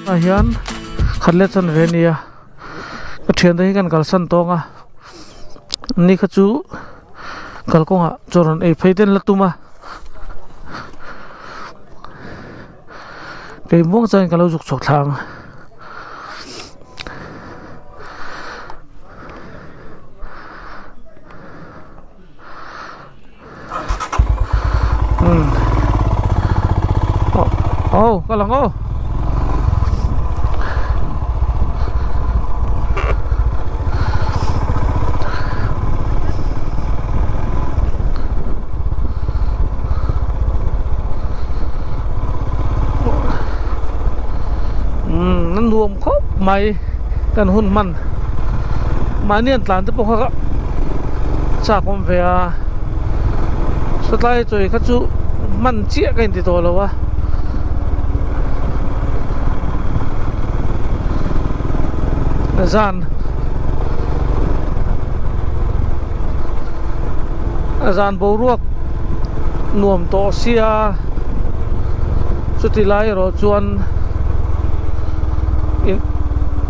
Ah hian khat let chuan ve ania ka thiante hi kan kalsan tawng a ni kha chu kalkawngah chaw rawn ei phei te an la tum a kei muang chuan ka lo zuk chhuak thla ang. Oh, ka lang oh. Umm a nuam khawp mai kan hun hman mahni an tlan te pawh kha chak awm ve a sawtlai chawi kha chu hman chiah ka inti tawh lo a zan zan boruak nuam tawh sia chuti lai erawh chuan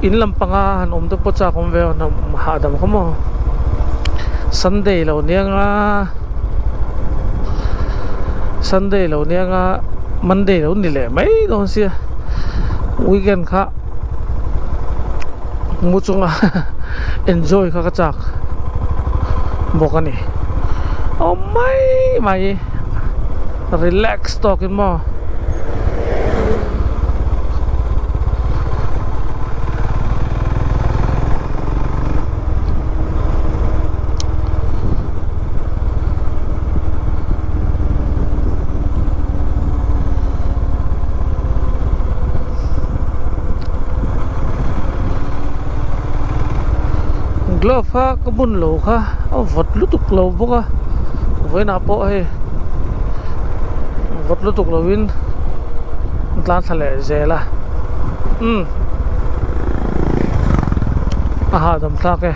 in lam panga han awm te pawh chak awm ve a hahdam kha maw sunday lo nia nga sunday lo nia nga monday lo ni leh mai dawn sia weekend kha mu chunga enjoy kha ka chak bawk a ni awm mai mai relax tawk in maw. Glove kha ka bun lo kha a vawt lutuk lo bawk a vawiinah pawh hei vawt lutuk lovin an tlan thla leh zel a umm a hahdam thlak e.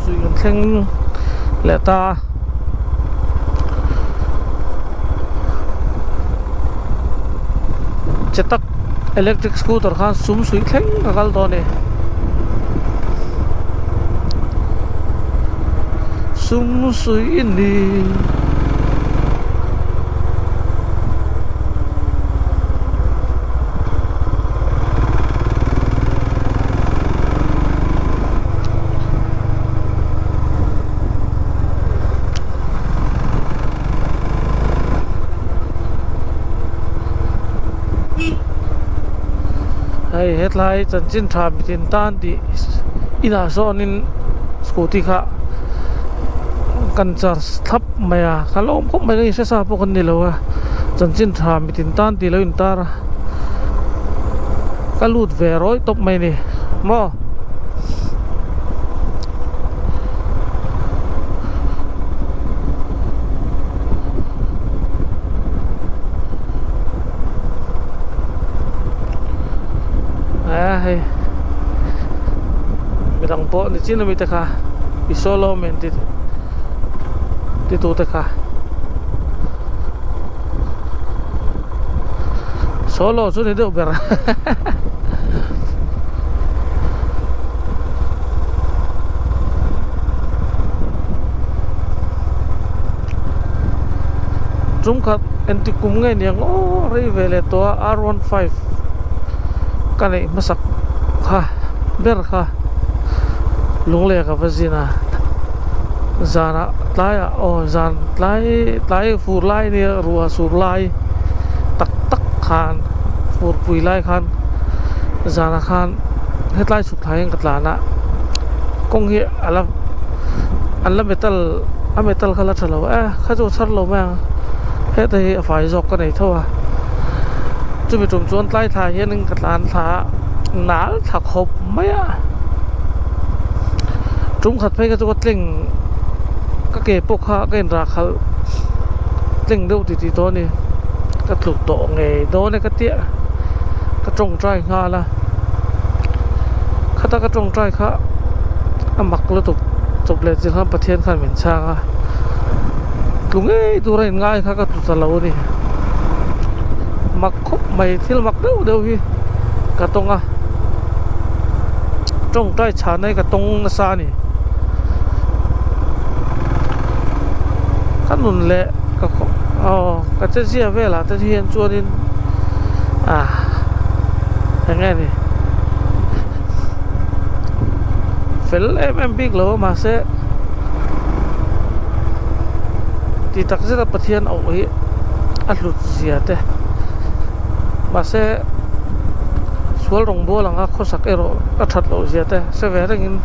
Zui kan thleng leh ta a. Che tak electric scooter khan sum suih thleng ka kal dawn a ni. Sum suih i ni. Hei hetlai chanchin tha mitin tan tih inah sawnin scooty kha kan charge thlap mai a ka lawm khawp mai ka inhre sa pawh kan ni lo a chanchin tha mitin tan tih lo intar a ka lut ve rawih tawp mai a ni maw. A hei midang pawh ni chin ami te kha i solo men ti ti tu te kha solo chu ni deuh ber Tumkhat engti kum nge niang aw rei ve leh tawh a R 15 ka neih hmasak kha ber kha lungleh ka va zin a zanah tlaiah aw zan tlai tlai fur lai nia ruah sur lai tak tak khan furpui lai khan zanah khan hetlai chhuk thlai hian ka tlan a kawng hi a la an la metal a metal kha la tha lo e kha chu a chhar lo mai ang heta hi a fai zawk ka nei tho a chumi tum chuan tlai thla hianin ka tlan thla a nal thla khawp mai a tum khat phei kha chu ka tleng ka ke pawh kha ka inrah khalh tleng deuh ti tih tawh a ni ka tluk tawh ngei dawn e ka tia ka tawngtai nghal a khata ka tawngtai kha a mak lutuk chawp leh chilh khan Pathian khan min chhang a. Tlu ngei tura in ngai kha ka tlu ta lo a ni. Mak khawp mai thil mak deuh deuh hi ka tawng a. Tawngtai chhana hi ka tawng nasa a ni. Ka nun leh ka aw ka che zia velah te hian chuanin ah eng nge ni fel em em bik lo a mahse Ti tak zeta Pathian auh hi a hlut zia te. Mahse, sual rawngbâwl anga khawsak erawh a that loh zia te hre ve rengin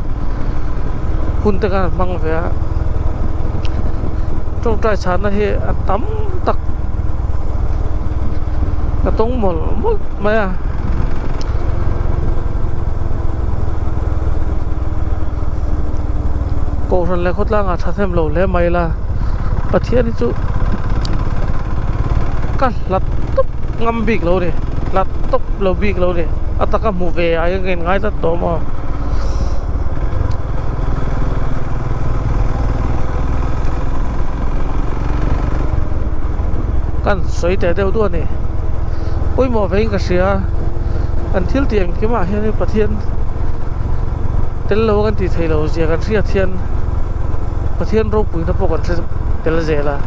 hun te khan a hmang ve a. Tawngtai chhahna hi a tam tak ka tawng mawlh mawlh mai a. Kohhran leh khawtlangah thahnem lo hle mai la, Pathian hi chu ka hlat tawp ngam bik lo a ni, hlat tawp lo bik lo a ni, a taka hmu ve ah hian ka inngai tlat tawh maw. Kan sawi teh deuh duah a ni, pawimawh vein ka hria, an thil tih engkimah hian Pathian tel lo a kan tih theih loh zia kan hriat hian Pathian ropuina pawh kan hre tel zel a.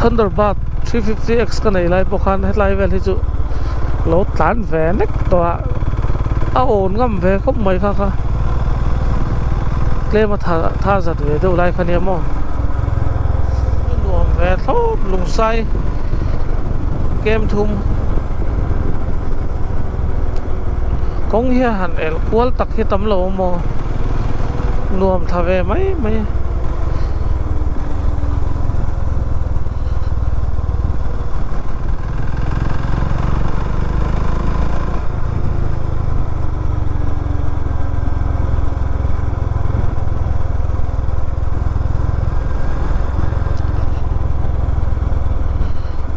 Thunderbird 350X ka nei lai pawh khan hetlai vel hi chu lo tlan ve nek tawh a a awn ngam ve khawp mai kha kha tlem a tha tha zat ve deuh lai kha nia maw nuam ve thlawt lungsai kem thum kawng hi a han elh kual tak hi tam lo maw nuam tha ve mai mai.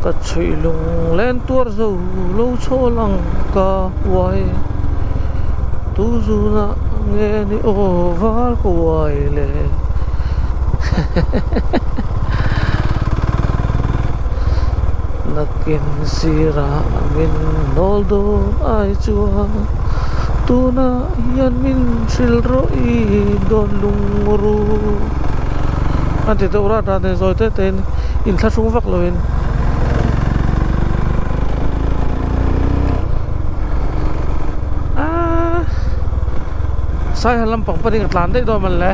Ka chhuih lung len tuar zo lo chhawl ang ka uai tu zunah nge ni aw val ka uai le Nakin sirah min nawl dawn ai chuan tunah hian min hrilh rawh i dawn lungru a ti deuh rat rat a ni zawi te te in inthlahrung vak lo in aaa saiha lampang panin ka tlan daih dawn mawn le.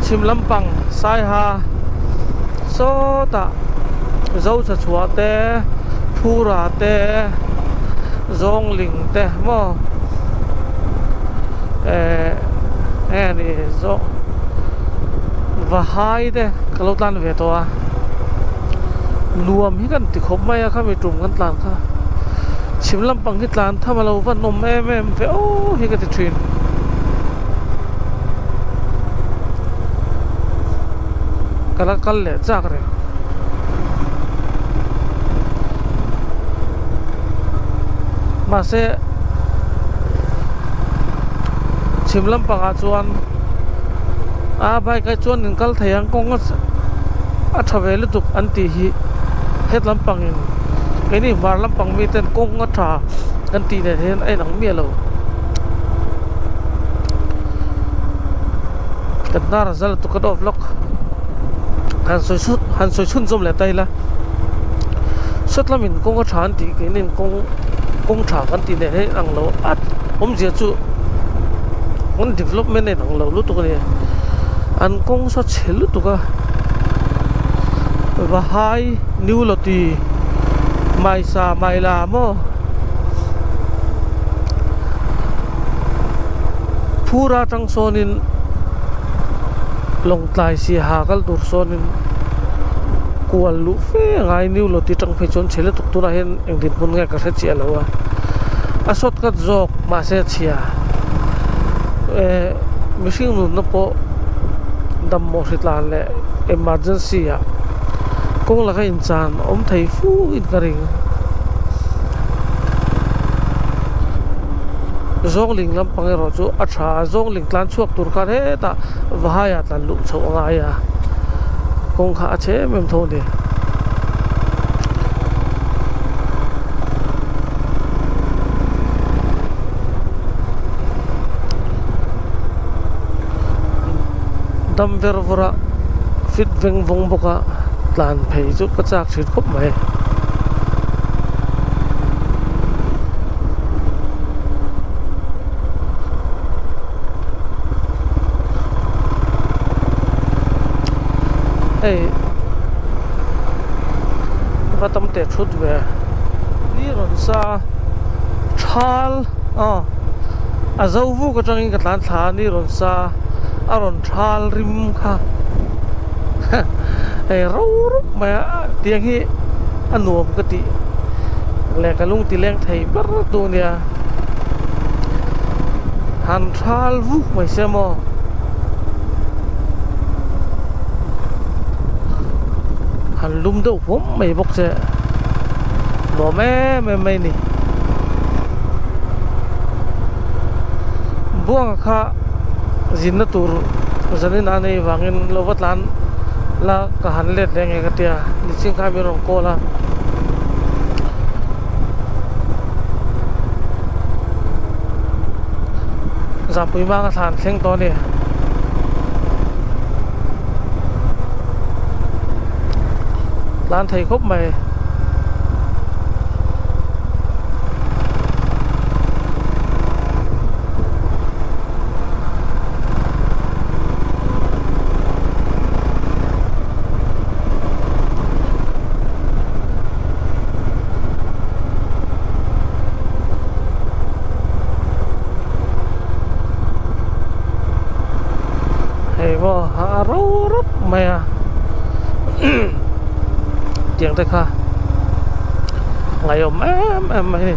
Chhim lampang Saiha sawtah Zocha chhuah te Phura te Zawngling te maw eh eng a ni zawng Vahai te ka lo tlan ve tawh a nuam hi kan ti khawp mai a khami tum kan tlan kha chhim lampang hi tlan tham a lo va nawm em em ve aw hi ka ti thin. Ka la kal leh chak reng. Mahse chhim lampangah chuan a bike ah chuan in kal thei ang kawng a tha ve lutuk an tih hi het lampangin keini hmar lampang miten kawng a tha kan tih nen hian a inang miah lo. Kan hnar a zal lutuk a dawp lawk han sawi chhun han sawi chhunzawm leh ta ila sawt lamin kawng a tha an tih keinin kawng kawng tha kan tih nen hian a inang lo a awmzia chu an development a inang lo lutuk a ni an kawng saw chhe lutuk a Vahai New Loti Maisa Maila maw. Phur atang sawnin Lawngtlai Siaha kal tur sawnin kual luh fe a ngai New Loti atang phei chuan chhe lutuk tunah hian eng dinhmun nge ka hre chiah lo a. A shortcut zawk mahse a chhia. Eh mihring nunna pawh dammaw hritlan leh emergency ah kawng laka inchan awm thei fu in ka ring. Zawngling lampang erawh chu a tha a, zawngling tlan chhuak tur khan hetah Vahaiah tlan luh chhoh a ngai a, kawng kha a chhe em em tho a ni. Dam ver vawr a fit veng vawng bawk a tlan phei chu ka chak thin khawp mai. Hei va tam teh thut ve ni rawn sa thal aw a zo vuk atangin ka tlan thla a ni rawn sa a rawn thal rim kha hei ro rup mai a tiang hi a nuam ka tih leh ka lung ti leng thei ber tu a nia han thal vuk mai se maw. Han lum deuh huam mai bawk che nuam em em mai a ni buanga kha zinna tur zanin a nei vangin lo va tlan la ka han let leh nge ka tia nichin khan min rawn call a. Zampui mang a thlan thleng tawh a ni. Tlan thei khawp mai. Hei maw a ro rawp mai a tiang te kha ngaihawm em em mai a ni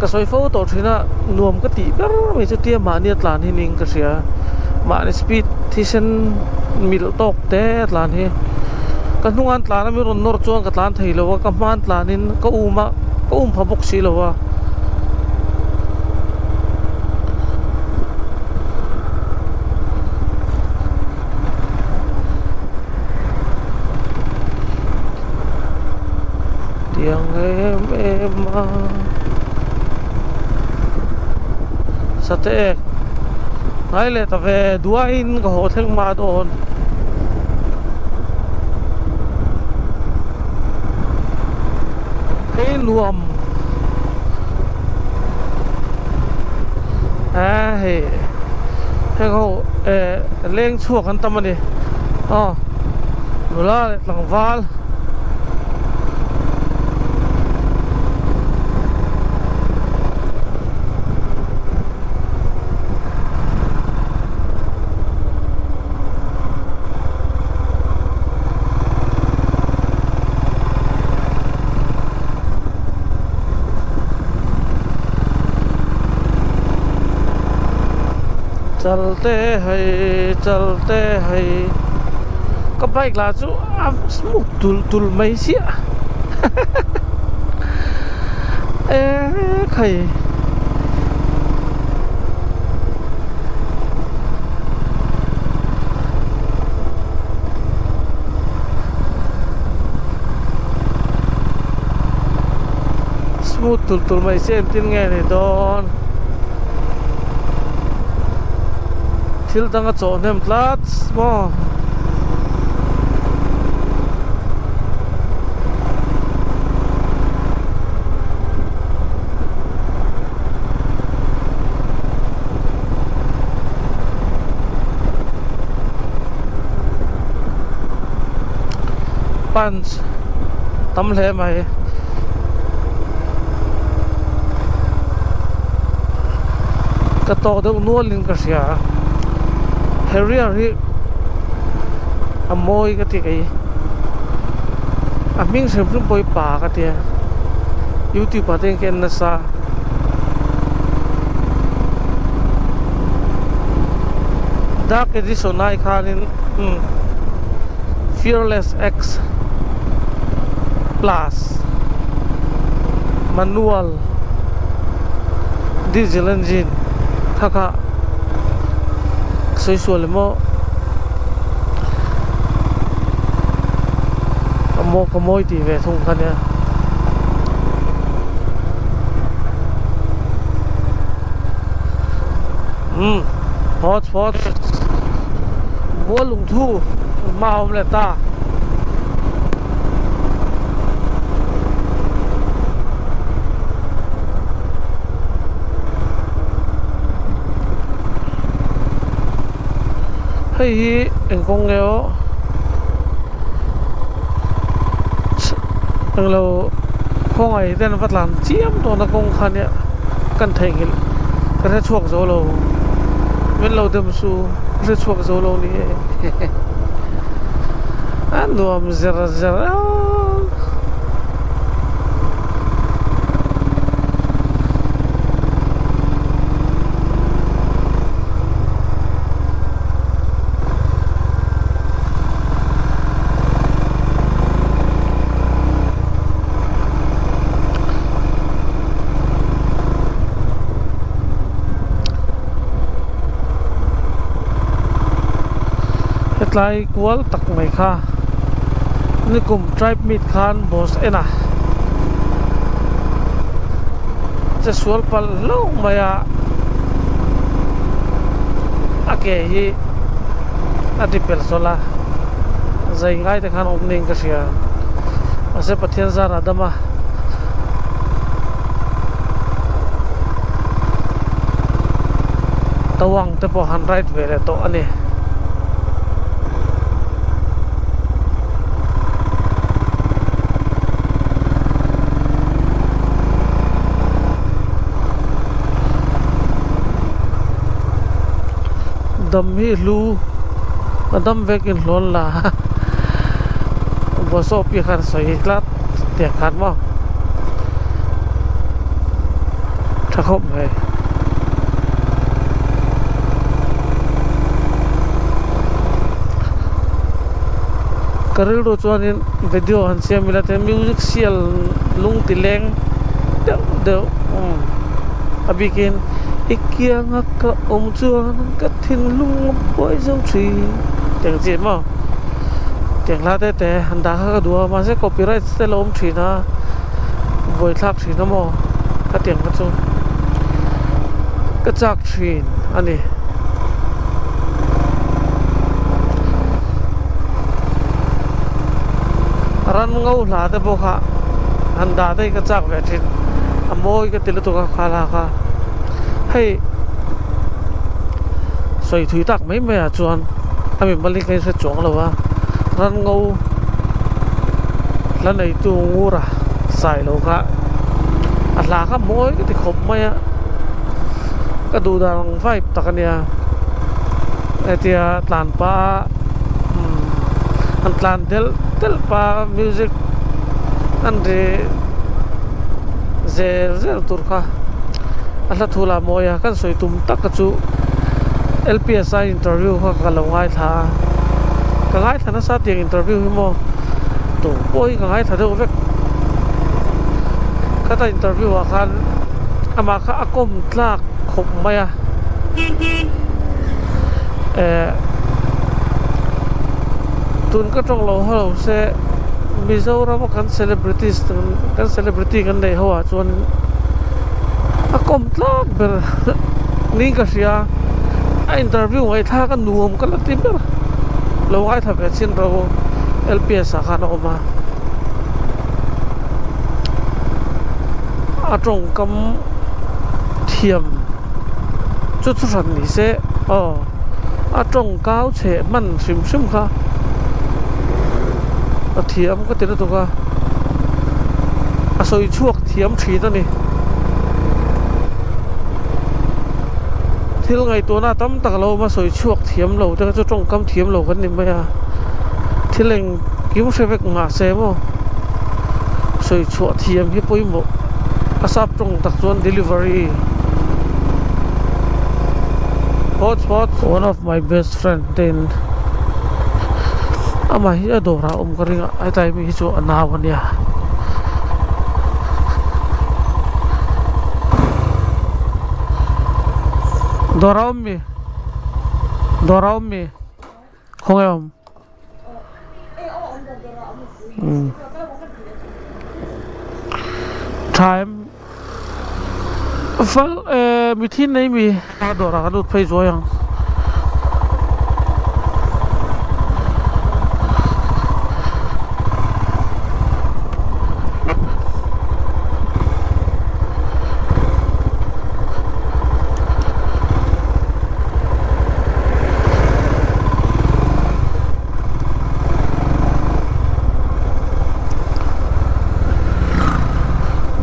ka sawi fo tawh thin a nuam ka tih ber mai chu tia mahni a tlan hi niin ka hria mahni speed thisen mil tawk te a tlan hi ka hnung an tlan a min rawn nawr chuan ka tlan thei lo a ka hma an tlan in ka um a ka um pha bawk si lo a. Tiang em em a sate ek ngai leh ta ve duaiin ka haw thleng hma dawn. Hei nuam a hei heng ho eh leng chhuak an tam a ni aw nula leh tlangval. Chalte hei chalte hei ka bike lah chu a smooth tul tul mai chiah e khai. Smooth tul tul mai se engtin nge ni dawn thil dang a chawh hnem tlat maw. Punch tam hle mai. Ka tawk deuh nualin ka hria Harrier hi a mawi ka ti kei a hming hrim hrim pawh hi pa ka tia. Youtube ah te hian ka en nasa. Dark edition ai khanin umm Fearless X plus manual diesel engine kha kha sawi sual emaw a maw ka mawi tih ve thung kha nia. Umm phawt phawt bual lungthu hma a awm leh ta. Hei hi eng kawng nge aw englo khawngaih ten va tlan chiam tawhna kawng kha nia kan theihnghilh ka hre chhuak zo lo min lo dem su ka hre chhuak zo lo ni e a nuam zer zer a. Hetlai kual tak mai kha nikum tribe meet khan boss en a che sual palh hlauh mai a a ke hi a ti pel sawl a zai ngai te khan awm niin ka hria mahse Pathian zar a dam a tawang te pawh han ride ve leh tawh a ni. Dam hi hlu a dam vek in hlawn la bawsawp hi khan sawi tlat tiang khan maw tha khawp mai. Ka rilru chuanin video han siam ila te music sial lung ti leng deuh deuh umm a bikin i kianga ka awm chuan ka thinlung a buai zo thin tiang chi maw tiang hla te te han dah kha ka duh a mahse copyright te la awm thin a buaithlak thin a maw ka tiang kha chu ka chak thin a ni. Ran ngo hla te pawh kha han dah te hi ka chak ve thin a mawi ka ti lutuk a kha lak a hei sawi thui tak mai mai ah chuan a mi mali ka inhre chuang lo a ran ngo hla neitu ngur a sai lo kha a hla kha mawi ka ti khawp mai a ka duh dan ang vibe tak a nia hetia tlan pah umm an tlan delh delh pah music an ri zel zel tur kha a hla thu lah mawi a kan sawi tum tak kha chu L_P_S_I interview kha ka lo ngaithla a ka ngaithla nasa tiang interview hi maw tawng pawh hi ka ngaithla deuh vek khata interview ah khan amah kha a kawm tlak khawp mai a eh tun ka tawng lo ho lo se Mizoram a kan celebrities kan celebrity kan neih ho ah chuan a kawm tlak ber niin ka hria a interview ngaihthlak a nuam ka la ti ber lo ngaithla ve chin ro L_P_S ah khan a awm a a tawngkam thiam chu chu hran ni se aw a tawng kau chheh hman hrim hrim kha a thiam ka ti lutuk a a sawi chhuak thiam thin a ni thil ngaihtuahna tam tak a lo awm a sawi chhuak thiam lo te kha chu tawngkam thiam lo kan ni mai a thil eng kim hre vek mahse maw sawi chhuah thiam hi pawimawh. A sap tawng tak chuan delivery hotspot one of my best friend te in amah hi a dawrah a awm ka ring a hetlai mi hi chu a nau a nia. Dawr a awm mi dawr a awm mi khawnge a awm. Thaim fal eh mithi nei mi a dawrah ka lut phei zuai ang.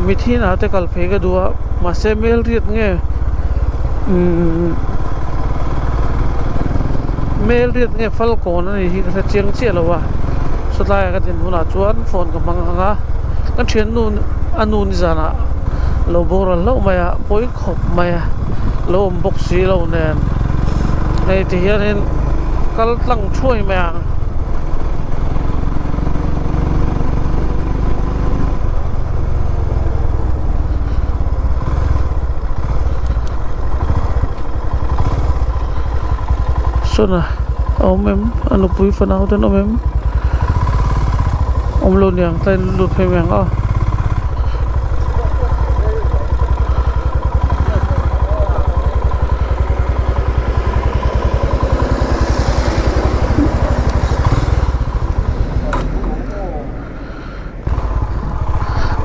Mithin ah te kal phei ka duh a mahse mel riat nge umm mel riat nge fal kawn a nih hi ka hre chiang chiah lo a sawtlai ah ka din hunah chuan phone ka hmang ang a ka thiannu a nu nizanah lo boral hlauh mai a pawi khawp mai a lo awm bawk si lo nen hei ti hianin kal tlang thuai mai ang. Sawna a awm em a nupui fanau te an awm em awm lo niang tlai lut phei mai ang aw.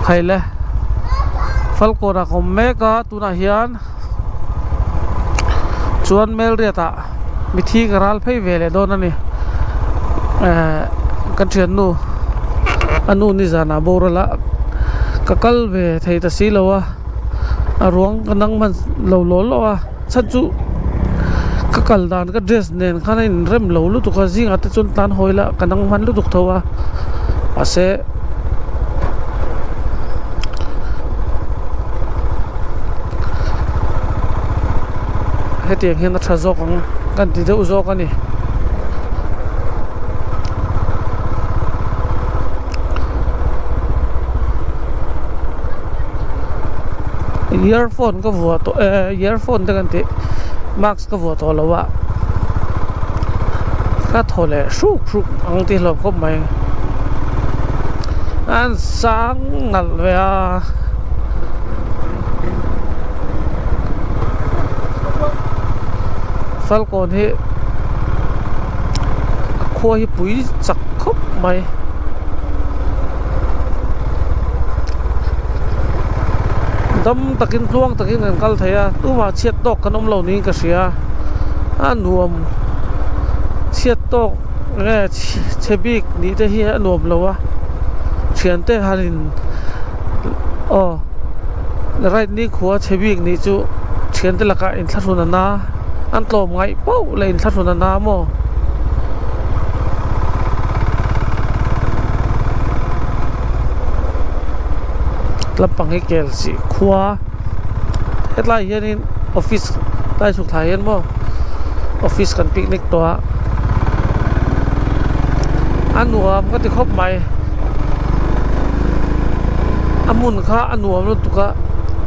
Khaile Falkawn ah ka awm mek a tunah hian chuan Melriat ah mithi ka ral phei ve leh dawn a ni ehh ka thiannu a nu nizan ah boral a ka kal ve thei ta si lo a a ruang ka nang hman lo law law a chhan chu ka kal dan ka dress nen khan a inrem lo lutuk a zingah te chuan tan hawi la ka nang hman lutuk tho a mahse hetiang hian a tha zawk ang kan ti deuh zawk a ni. Earphone ka vuah tawh eh earphone te kan tih mask ka vuah tawh lo a ka thaw leh hruk hruk ang tih hlauh khawp mai an sang nalh ve a. Falkawn hi a khua hi pui chak khawp mai. Dam takin tluang takin kan kal thei a tumah chhiat tawk kan awm lo niin ka hria a nuam chhiat tawk nge chhe bik nih te hi a nuam lo a thiante han in aw right ni khua chhe bik nih chu thiante lakah inthlahrun a na an tlawm ngaih pauh leh inthlahrun a na maw. Lampang hi kel sih khua hetlai hianin office tlai chhuk thlai hian maw office kan picnic tawh a a nuam ka ti khawp mai a hmun kha a nuam lutuk a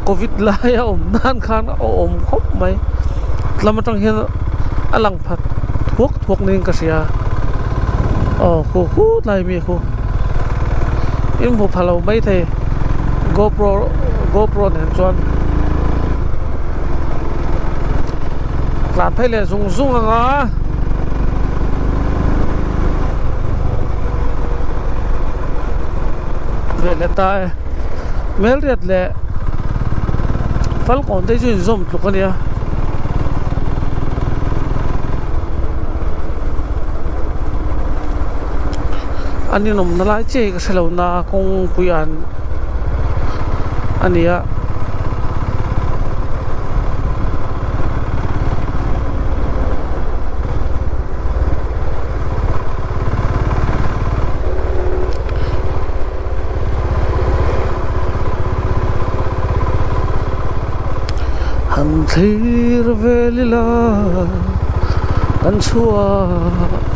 covid lai a awm nan khan a awm khawp mai lam atang hian a lang phat thuak thuak niin ka hria aw khu khut lai mi khu in hmu pha lo mai thei gopro gopro nen chuan tlan phei leh zung zung ang a. Ve leh ta e Melriat leh Falkawn te chu inzawm tluk a nia. An inawmna lai chiah hi ka hre lo na kawngpui an a ni a. Thlir vel ila kan chhuah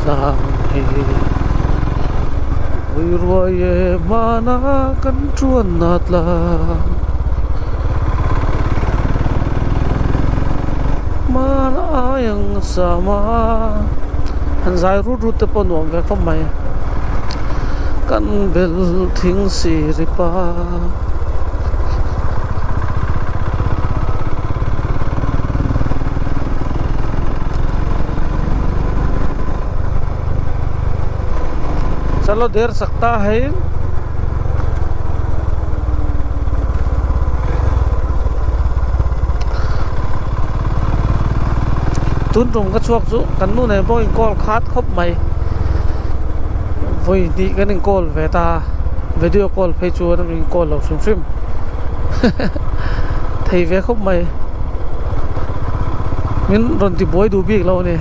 tlang hi. Ui ruai e hmana kan tuanna tlang. Hmana ai ang sama han zai rut rut te pawh nuam ve khawp mai. Kan bel thing siri pa. Chalo der sakta hai. Tun tum ka chhuak chu kan nu nen pawh in call khat khawp mai. Vawi hnih kan in call ve ta. Video call phei chuan an in call lo hrim hrim thei ve khawp mai min rawn ti buai duh bik lo a ni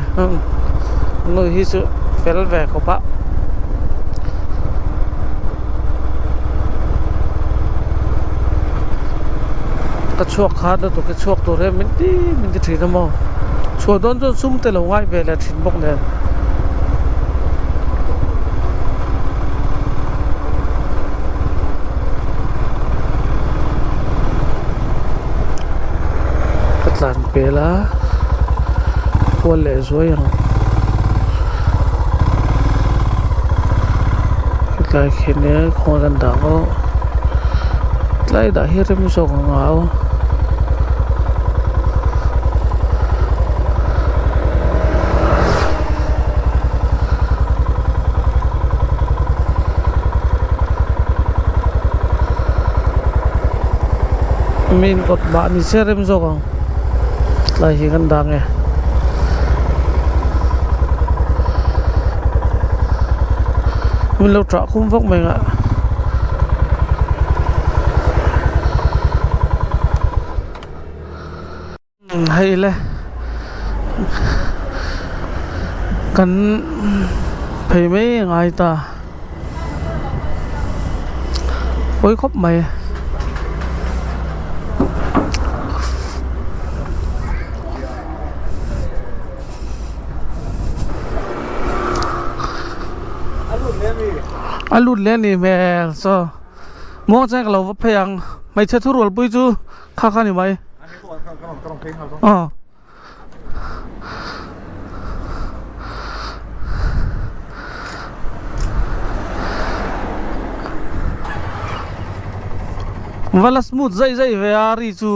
nu hi chu fel ve khawp a. Ka chhuak khat lutuk hi chhuak tur hian min ti min ti thin a maw chhuah dawn chuan sum te lo ngai ve leh thin bawk nen. Ka tlan pel a kual leh zuai ang hetlai khian e khawl an dah aw tlai dah hi rem zawk ang a aw. Main kawt mahni se rem zawk ang tlai hi kan dang e. Min lo ṭah khum vak mai ngah. Hei le kan phei mai a ngai ta pawi khawp mai. A lut leh a ni hmel chaw muangchang ka lo va phei ang hmeichhe thurualpui chu. Kha kha ni mai. Aw. Vala smooth zai zai ve a ri chu.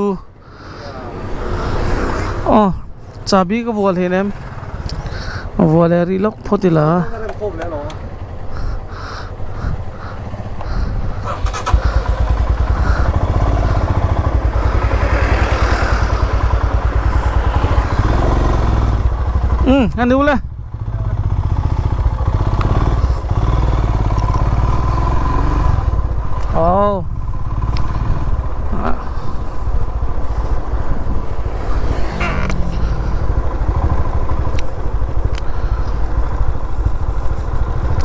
Aw chabi ka vual hin em. Vual e ri lawk phawt ila. Ừ, ăn đi lên. Ồ.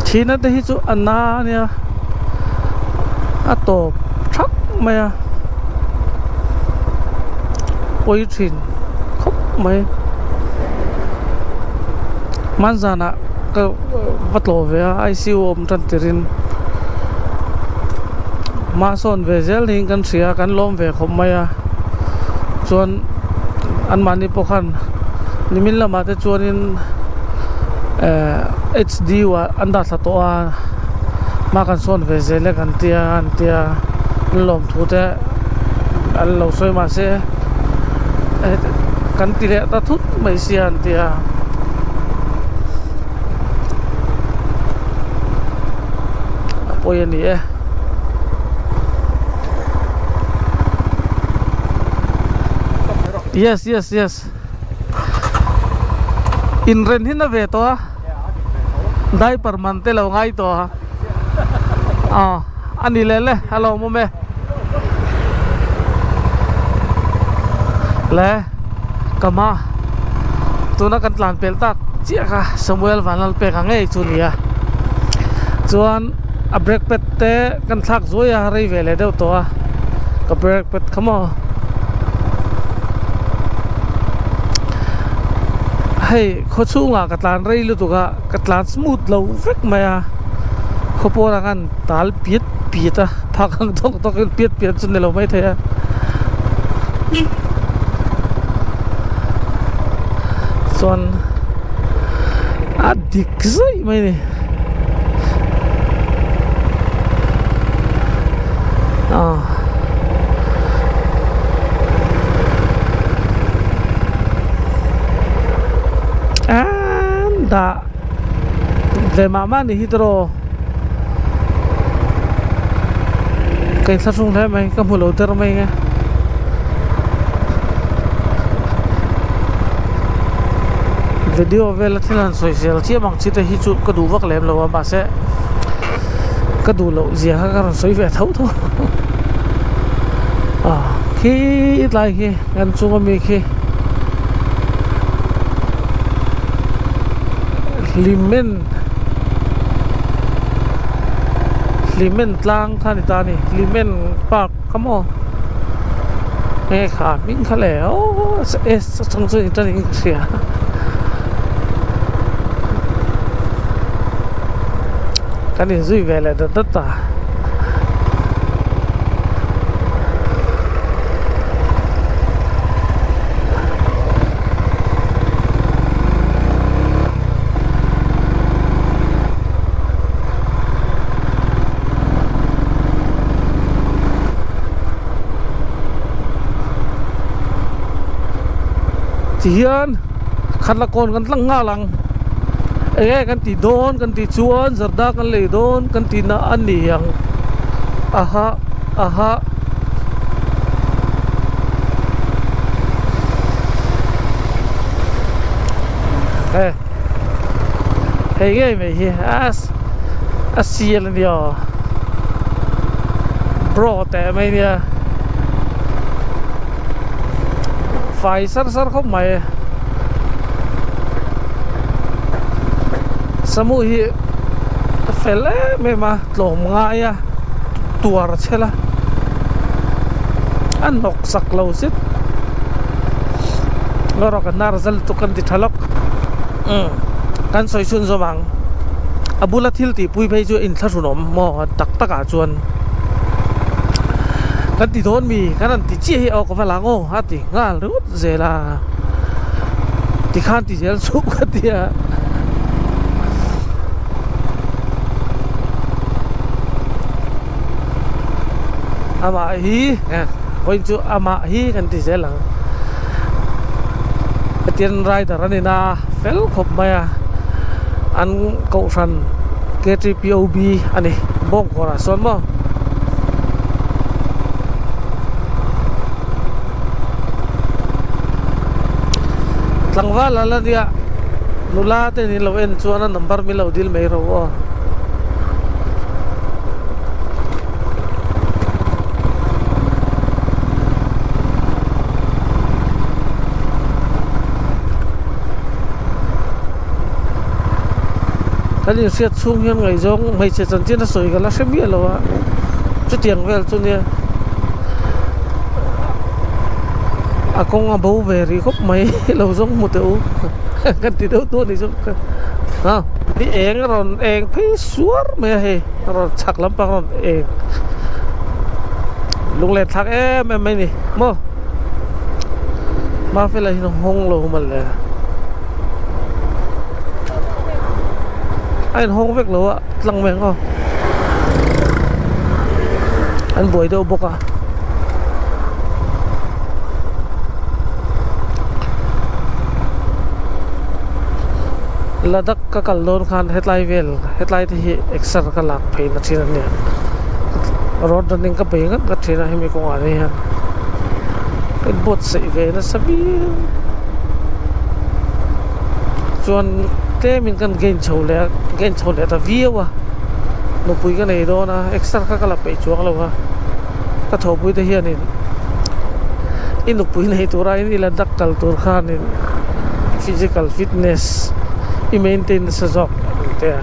Thihna te hi chu a na ania a tawp thak mai a pawi thin khawp mai hmanzanah ka va tlawh ve a I C U awm tan tirin hma sawn ve zel niin kan hria kan lawm ve khawp mai a chuan anmahni pawh khan nimin lamah te chuanin ehh H D ah an dah thla tawh a hma kan sawn ve zel e kan tia an tia an lawmthu te an lo sawi mahse kan ti leh ta thut mai sia an tia. A pawi a ni e. Yes yes yes inren hi na ve tawh a diaper man te lo ngai tawh a aw a ni leh le a lo awm e le ka hma tuna kan tlan pel tak chiah kha Samuel Vanlalpeka ngei chu a ni a chuan a brake pad te kan thlak zuai a rei ve leh deuh tawh a ka brake pad kha maw. Hei khaw chhungah ka tlan rei lutuk a ka tlan smooth lo vek mai a khaw pawnah khan tal piat piat a phak ang tawk tawk in piat piat chu ni lo maithei a chuan a dik zaih mai a ni ah. An dah ve mah mah ni hi tawh ka inthlahrung hle mai ka hmu lo der mai nge video vela thil han sawi zel chiam ang chi te hi chu ka duh vak lem lo a mahse ka duh loh zia kha ka rawn sawi ve tho tho ah khi tlai khi kan chunga mi khi hlimen hlimen tlang kha a ni ta a ni hlimen park kha maw nge kha hming kha le aww s atang chuan in tan in ka hria. Kan inzui ve leh dat dat a. Tihian khat la kawn kan tlang nghal ang. Eng nge kan tih dawn kan tih chuan zarda kan lei dawn kan tih na a ni ang aha aha. He hei ngei mai hi a a sial a nia aw bro teh mai nia fai sar sar khawp mai. Samu hi a fel em em a tlawm ngai a tuar chhel a a hnawk sak lo zet erawh ka hnar zal lutuk kan ti tha lawk umm kan sawi chhun zawm ang a bula thil tih pui phei chu a inthlahrunawm maw tak tak ah chuan kan ti dawn mi kan han ti chiah hi aw ka va lang aw a ti nghal ringawt zel a tikhan ti zel chhup ka ti a. Amah hi vawiin chu amah hi kan ti zel ang hetiang rider a ni na fel khawp mai a an kohhran K_T_P_O_B a ni bawngkawn ah sawn maw. Tlangval a la nia nula te in lo en chuan a number min lo dil mai ro aw. Kan inhriat chhung hian ngaihzawng hmeichhe chanchin a sawi ka la hre miah lo a chutiang vel chu nia a kawng a bo ve rih khawp mai lo zawng hmu teh u ka ti deuh duah ni chu a ni eng a rawn eng phei suar mai a hei a rawn chhak lampang a rawn eng lunglen thlak em em mai a ni maw Mafela hi hawng lo mawle a inhawng vek lo a tlang mai ang aw an buai deuh bawk a. Ladakh ka kal dawn khan hetlai vel hetlai te hi exer ka lak phei na thin a nia road running ka bei ngat ngat thin a hemi kawngah te hian ka inbuatsaih ve nasa viau chuan tlemin kan gain chho leh a gain chho leh ta viau a nupui ka nei dawn a exer kha ka la peih chuang lo a ka thawhpui te hianin i nupui nei tur aiin i Ladakh kal tur khanin physical fitness i maintain nasa zawk ang te a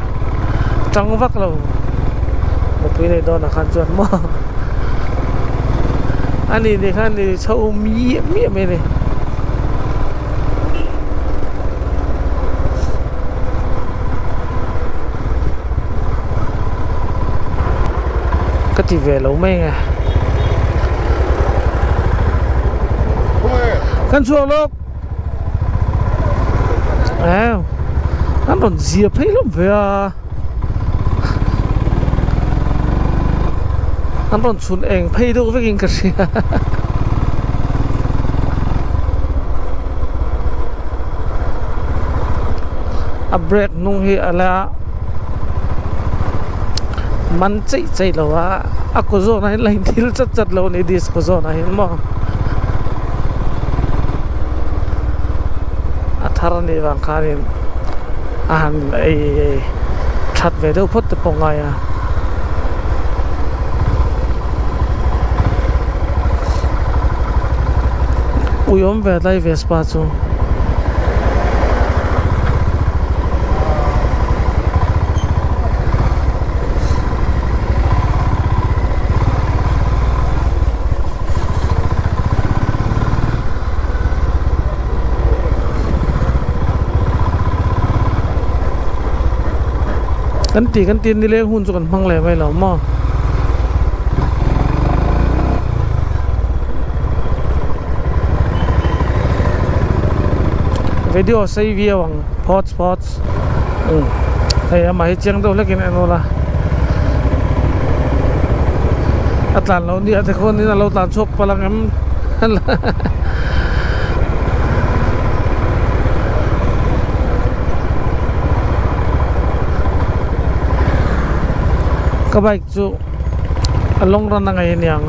tang vak lo nupui nei dawnah khan chuan maw a ni ni khan ni chho miah miah mai a ni. Ka ti ve lo mai nge. Kan chhuak lawk. Ew. An rawn zia phei hlawm ve a. An rawn chhun eng phei deuh vekin ka hria. A brake hnung hi a la man cheih cheih lo a a kaw zawnah hian la inthil chat chat lo a ni disc kaw zawnah hian maw a thar a nih vang khanin a han ei that ve deuh phawt te pawh ngai a. Ui awm ve tlai Vespa chu. Kan ti kan ti nileng hun chu kan hmang leh mai lo maw. Video sei viau ang phawts phawts umm hei amah hi chiang deuh hlekin en ula a tlan loh nia te khuanin a lo tlan chhuak palh ang em Ka bike chu a long run a ngaih aniang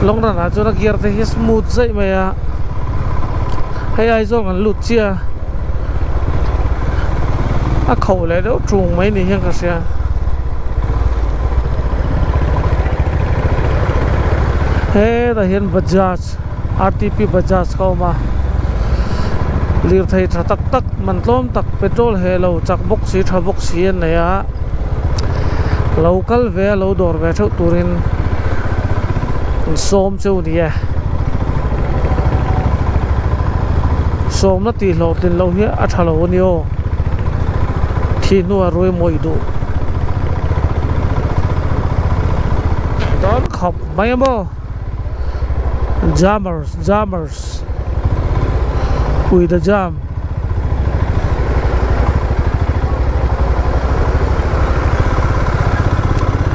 long run ah chuan a gear te hi smooth zaih mai a hei Aizawl kan lut chiah a a kho leh deuh tung mai ni hian ka hria. Hetah hian Bajaj R T P Bajaj ka awm a lirthei tha tak tak man tlawm tak petrol heh lo chak bawk si tha bawk si an nei a lo kal ve a lo dawr ve theuh turin an sawm cheu ni e sawmna tih hlawhtlin loh hi a tha lo a ni aw thih hnuah ruai mawih duh dawn khawp mai a maw. Jammers jammers ui the jam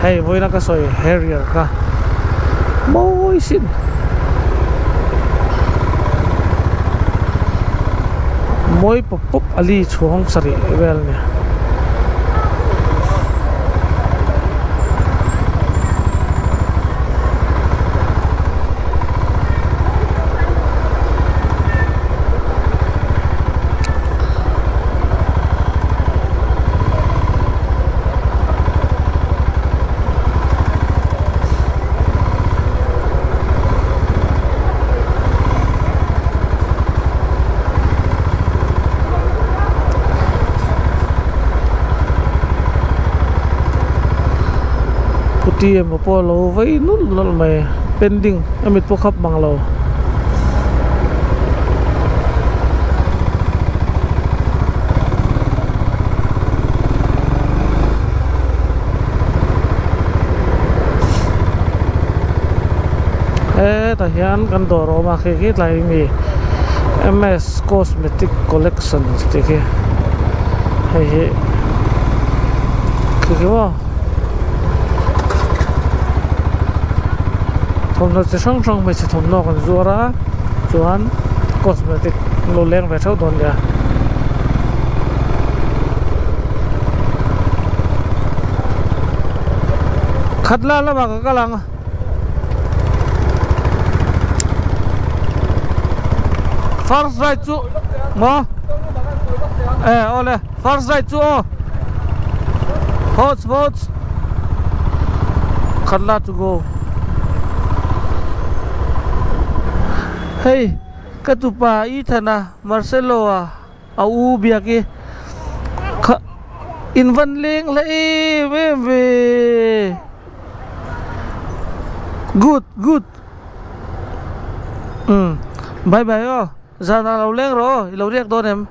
hei vawiina ka sawi harrier kha mawi sin mawi pawp pawp a li chhuang sarih vel a ni. Phuti emaw pawh a lo vei nulh nulh mai pending a mit pawh khap mang lo. Hetah hian kan dawr a awm a khi khi tlai mi M S cosmetic collections tih khi hei hi khi khi maw thawmhnaw chi hrang hrang hmeichhe thawmhnaw kan zuar a chuan cosmetic lo leng ve theuh dawn nia. Khatla lamah ka kal ang. First ride chu maw e awle first ride chu aw Forts forts Khatla to go Hei ka tupa Ethan a Marcelo a a u biak i kha in van leng hla em em ve good good umm bye bye aw zanah lo leng rawh aw i lo riak dawn em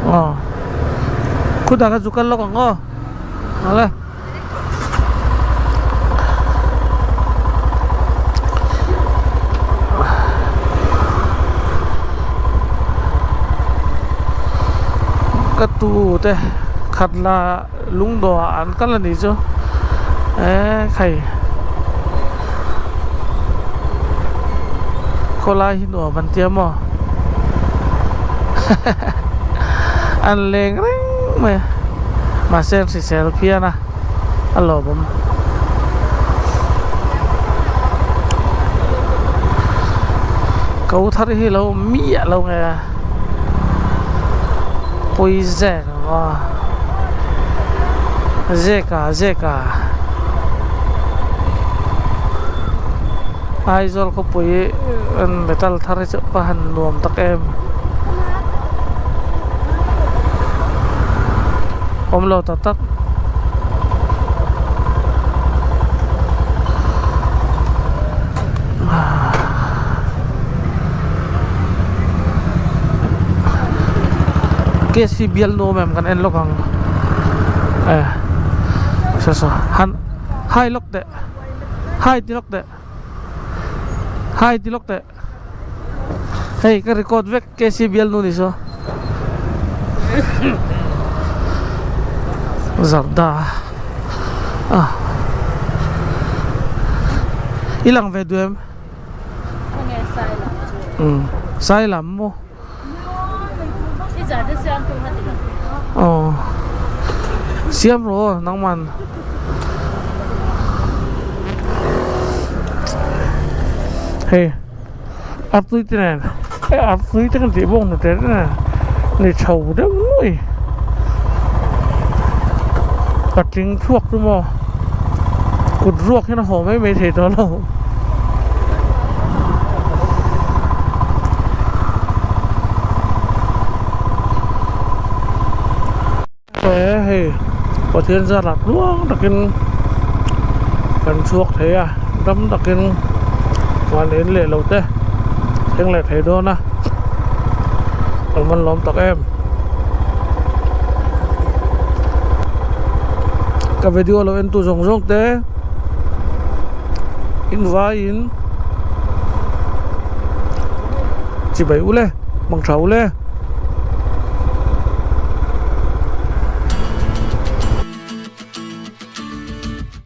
aw khutah kha chu kal lawk ang aw awle. Ka tu te khat la lungdawh ah an kal a nih chu eee khai khawlai hi nuam an tia maw an leng reng mai a mahse an hrisel phian a a lawmawm. Ko thar hi lo miah lo nge a pawi zek ang aw zek a zek a Aizawl khawpui metal thar hi chu a han nuam tak em awm lo tak tak. Ks hi bial nuam em kan en lawk ang eh saw saw han hai lawk teh hai ti lawk teh hai ti lawk teh hei ka record vek ks hi bial nu ni saw zarda ah i lang ve duh em. Sai lam maw aw siam rawh aw nangman hei a tui te nen a tui te kan tih bawk hnute te nen ni chho deuh nuai patling chhuak chu maw kut ruak hian a haw mai mai thei tawh lo. He hei Pathian zara tluang takin kan chhuak thei a dam takin van en leh lo te thleng leh thei dawn a kan van lawm tak em ka video lo en tu zawng zawng te in vaiin chibai ule mang tha ule.